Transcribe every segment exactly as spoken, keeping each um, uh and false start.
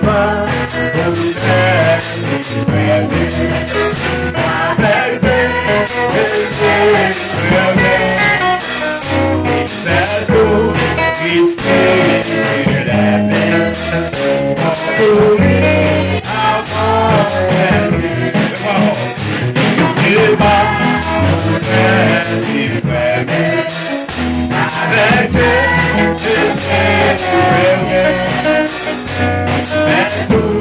pa pou lè si prève. Avèk Dye, Dye, Dye, Fè tou riske lèmen. Kouri avan sèvi. Se pa pou lè si prève. Avèk Dye, Dye, Dye, Fè tou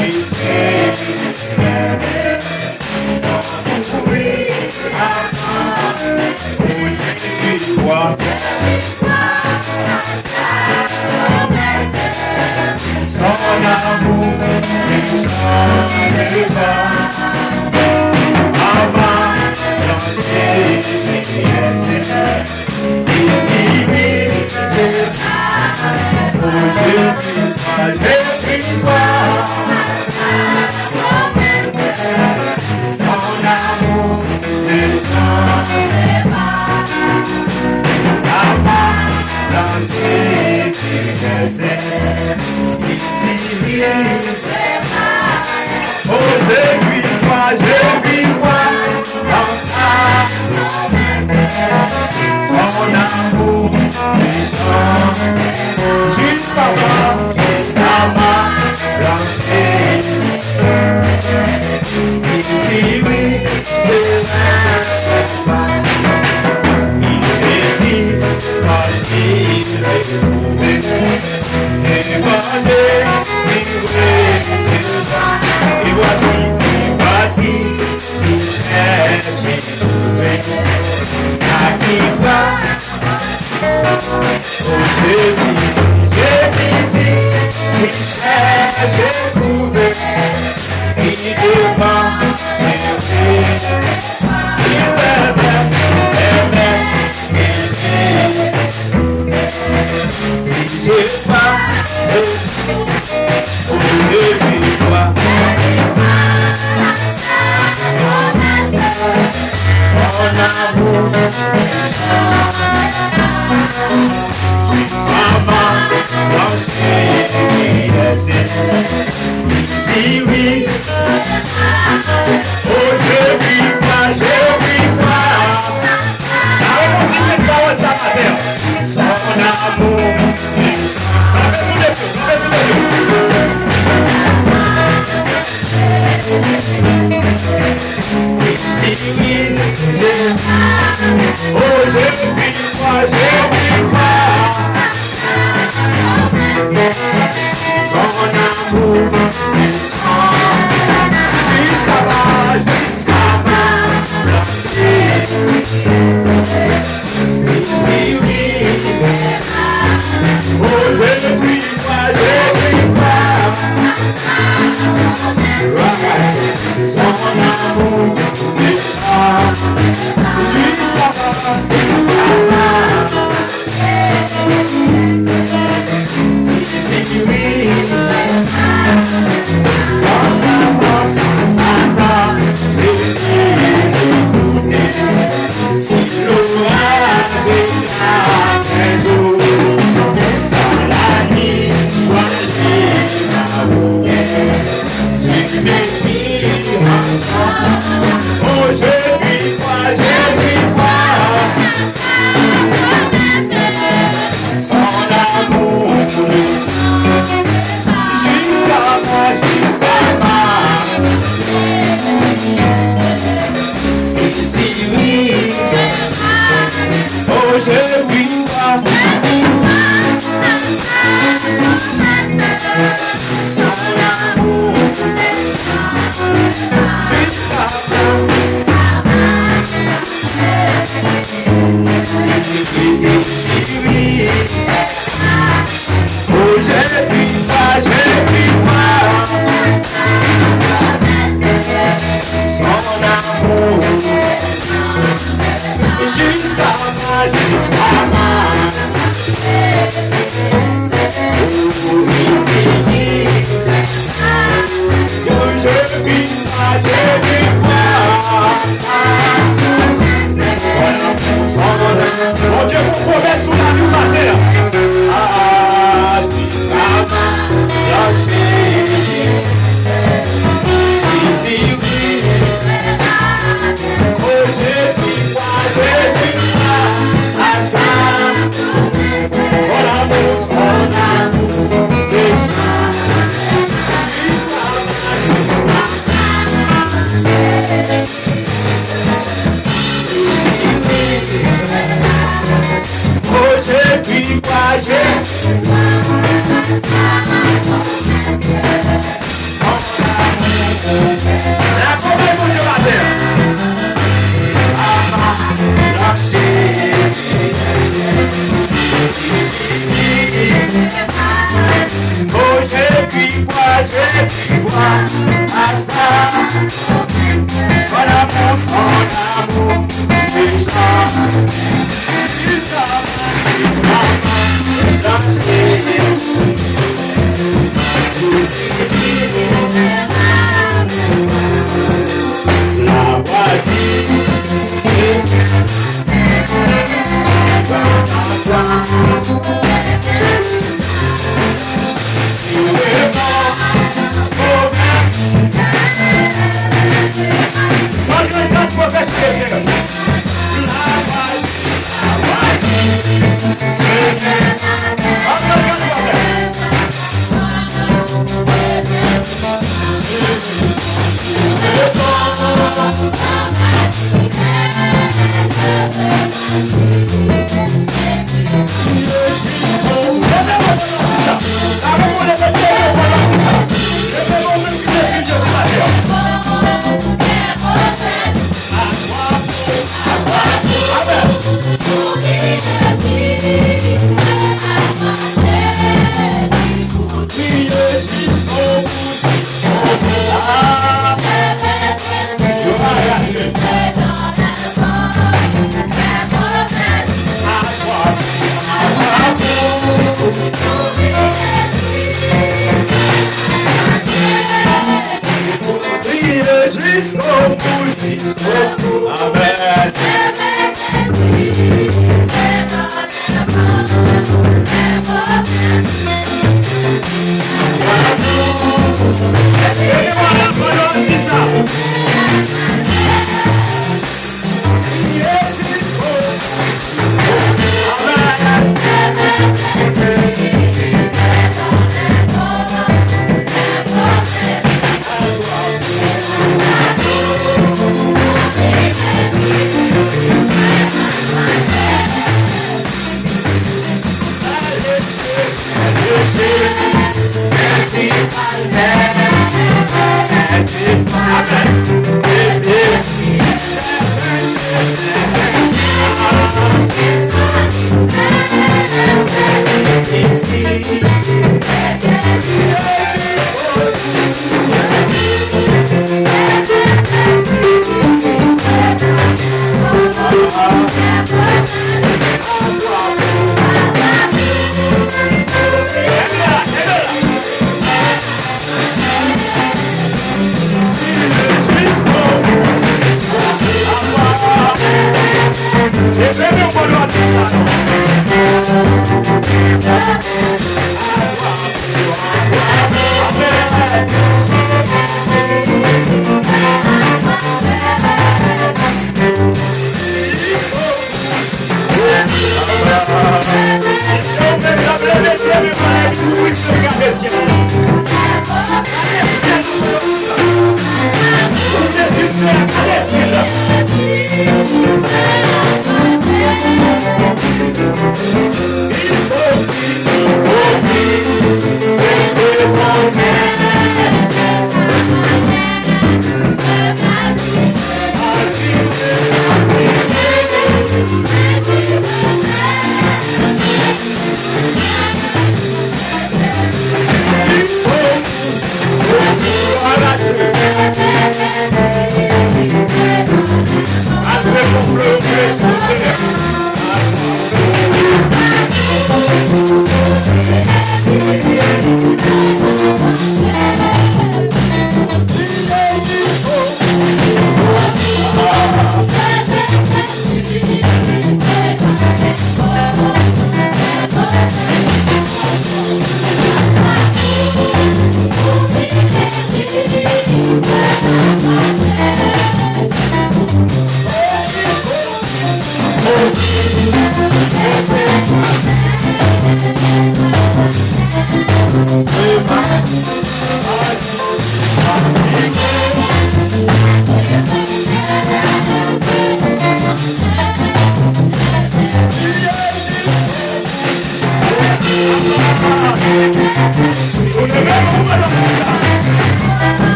riske lèmen. Kouri avan. Son amour ne change pas. Sa va danse, il dit oui, je, oh, je puis pas, je puis pas. Mon amour ne change pas. Ça va danser, bouleverser. Il dit oui. Oh, je puis pas, je puis pas. Dans ça, son amour ne change. Jusqu'à ma, jusqu'à ma blanchie. Il dit oui, je ne sais pas. Il me dit, vas-y, retrouver. Demandez, si vous voulez, c'est ça. Et voici, et voici, il cherche, il trouve. À qui va Oh Jésus dit, Jésus dit, qui cherche et trouve, qui demande et qui permet, permet, et si je pas, oh, je vis pas. Son amour, maman, blanchie, il dit oui. Oh, je vis pas, je vis pas. Allons continuer de parler ça matin. Son amour. Frape sou de pye, frape sou de pye. Si, si, je, oh, je vis pas, je vis pas. Son amour, jusqu'à la, jusqu'à la, la vie. Si oui, oh, je ne puis pas, je ne puis pas. Son amour jusqu'à, jusqu'à, si oui, Son amou deja jiska mwen, papa, tache. Lavwa di, San trannkat fwa sa chante, Senyè. Lavwa di, lavwa di, Senyè. San trannkat fwa sa. Kriye jis o bout. Ah, glwa a Dye. Kriye jisko bout, jisko bout. Amèn. Èske nou la pandan n di sa?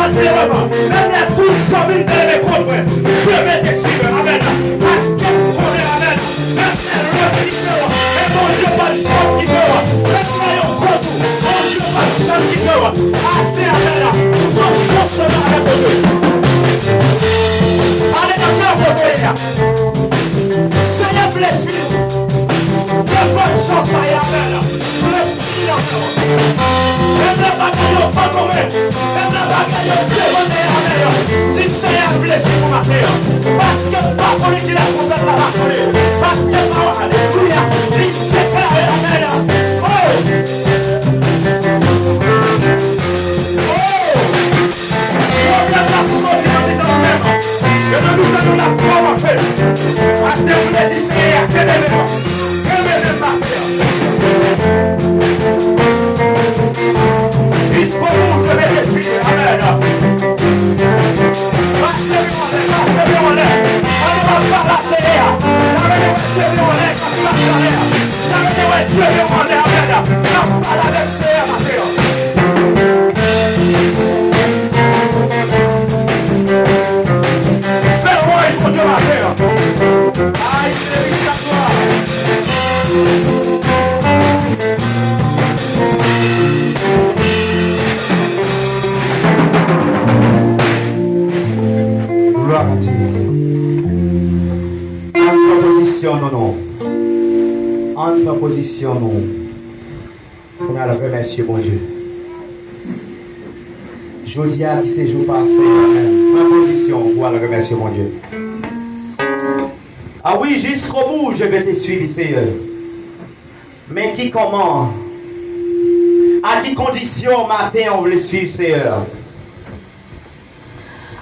Menm lè tout zanmi m te leve kont mwen, je vais te suivre. Amèn. Paske m konnen, amèn, menm lè lòt kite w, men Bondye p ap janm kite w. Menm lè yo kont ou, Bondye p ap janm kite w. Atè, amèn, ou se yon fòs avèk Bondye. Ale nan kè w kote w ye a. Senyè vle suiv. Nenpòt jan sa ye, amèn. Vle suiv nan kè w. Menm lè bagay yo pa goumen, menm lè bagay yo devante, amèn. Di Senyè vle suiv pou maten an. Paske m pa konnen kilè twonpèt la va sone. Paske pawòl, alelouya, li deklare, amèn. Oh! Oh! Pwoblèm la soti nan mitan nou menm. Se nan mitan nou l ap kòmanse. Atè, m te di Senyè a, kenbe men mwen. Kenbe men m atè. Jusqu'au bout, je vais te suivre. Amèn. Pase men w anlè, pase men w anlè. Ann nou ap pale a Senyè a. N a rele w te men w anlè. Sa yo te wè Dye yo mande amèn. N ap pale avèk Seyè maten an. Fè lwanj Bondye maten an. Ay, Seyè, sa glwa. Glwa a Dye. Ann pran pozisyon nou, non. Ann pran pozisyon nou. Pou n al remèsye Bondye. Jodi a ki se jou pa Seyè a, pran pozisyon pou al remèsye Bondye. Ah oui, jusqu'au bout, je vais te suivre, Seigneur. Men ki kòman, a ki kondisyon maten an w vle suiv Seyè a?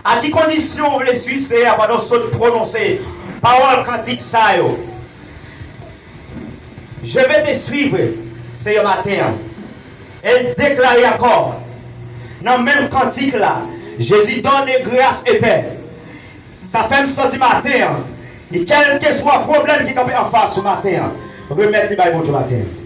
A ki kondisyon w vle suiv Seyè a pandan w sot pwononse pawòl kantik sa yo? Je vais te suivre, Seyè, maten an. E l deklare ankò, nan menm kantik la, Jésus donne grâce et paix. Sa fè m santi maten an, e kèlkeswa pwoblèm ki kanpe anfas ou maten an, remèt li bay Bondye maten an.